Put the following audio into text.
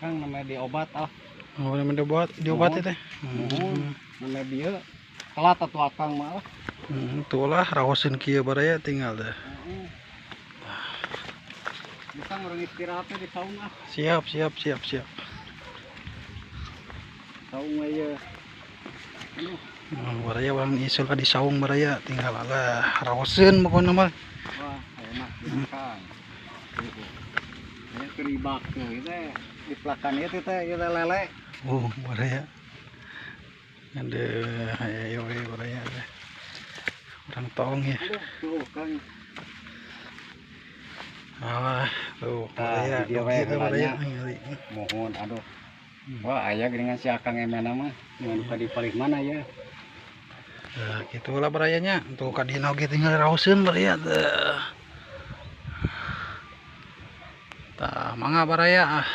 Kang namanya diobat ah. Oh, namanya diobat, diobat teh. Muhun, namanya bieu telat atuh akang mah lah. Itulah raoseun kieu baraya tinggal deh. Heeh. Bisa orang istirahatnya di saung ah. Siap, siap, siap, siap. Saung aja. Aduh. Oh, baraya orang isul di saung baraya tinggal lah raoseun pokona mah. Wah, enak Kang. Ini keribak tuh, itu di pelakan itu teh itu lele. Oh, baraya. Ada ayo baraya teh. Orang tong ya. Aduh, tuh Kang. Ah, tuh baraya. Dia we baraya. Mohon aduh. Wah, aya geuningan si Akang emena mah, dengan di paling mana ya. Nah, gitulah barayanya. Tuh ka dina oge tinggal raoseun baraya teh. Tah, mangga baraya ah.